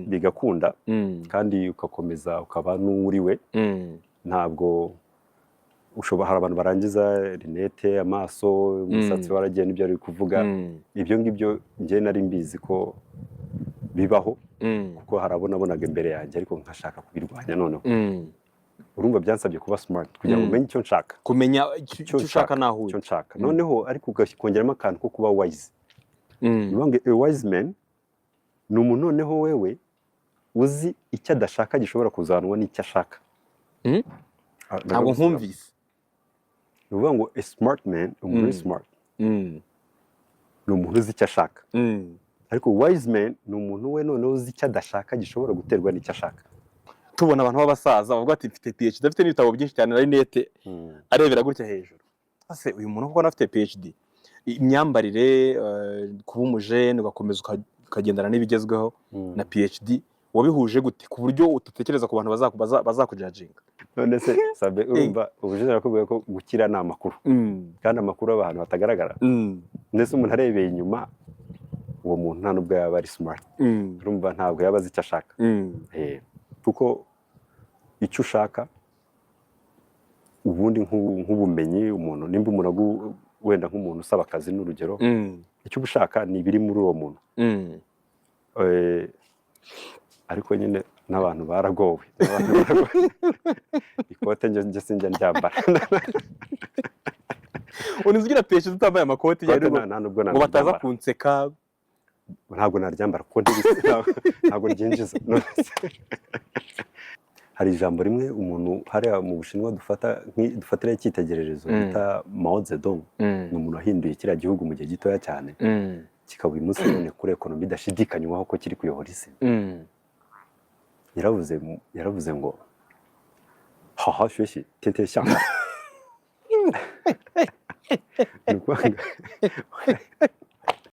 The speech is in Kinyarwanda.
Bigakunda kandi ugakomeza ukaba n'uri we. Ntabwo ushobora, hari abantu barangiza lunettes, amaso, umusatsi waragiye, n'ibyo ari kuvuga. Ibyo ngibyo njye nari mbizi ko bibaho, kuko hari abo nabonaga imbere yanjye, ariko nkashaka kubirwanya noneho. Urumva byansabye kuba smart kugira ngo umenye icyo nshaka. Kumenya icyo ushaka naho icyo uri. nshaka. Noneho ariko ukongeramo akantu ko kuba wise. Ni ukuvuga ngo a wise man ni umuntu noneho wewe uzi icyo adashaka gishobora kuzanwa n'icyo ashaka. Ah, Ntabwo nkumvise. Ni ukuvuga ngo a smart man, umuntu uri smart, ni umuntu uzi icyo ashaka. Ariko wise man ni umuntu we noneho uzi icyo adashaka gishobora guterwa n'icyo ashaka. Tubona abantu b'abasaza bavuga ati: "Mfite PhD", afite n'ibitabo byinshi cyane na lunettes, arebera gutya hejuru. Ese uyu muntu kuko afite PhD, imyambarire, kuba umujene ugakomeza ukagendana n'ibigezweho na PhD, wabihuje gute ku buryo utatekereza ku bantu bazakujajinga? None se Sabe, urumva ubushize nakubwiye ko gukira ni amakuru, kandi amakuru aba ahantu hatagaragara. Ndetse umuntu arebeye inyuma, uwo muntu nta nubwo yaba ari smart. Urumva ntabwo yaba azi icyo ashaka. Kuko icyo ushaka ubundi nk'ubumenyi, umuntu nimba umuntu wenda nk'umuntu usaba akazi, n'urugero, icyo uba ushaka ni ibiri muri uwo muntu. Ariko nyine n'abantu baragowe, n'abantu baragowe. Ikote njye sinjya ndyambara. Unize ugira PhD utambaye amakoti? Ikote nta nubwo ngo bataza naryambara. kunseka. Ntabwo naryambara kuko ntabwo ryinjiza. None se, hari ijambo rimwe umuntu hariya mu Bushinwa dufata dufatiraho icyitegererezo bita Mao Zedong. Ni umuntu wahinduye kiriya gihugu mu gihe gitoya cyane, kikaba uyu munsi none kuri economy idashidikanywaho ko kiri kuyobora isi. Yaravuze ngo: "好好学习，天天向上." Ni ukuvuga ngo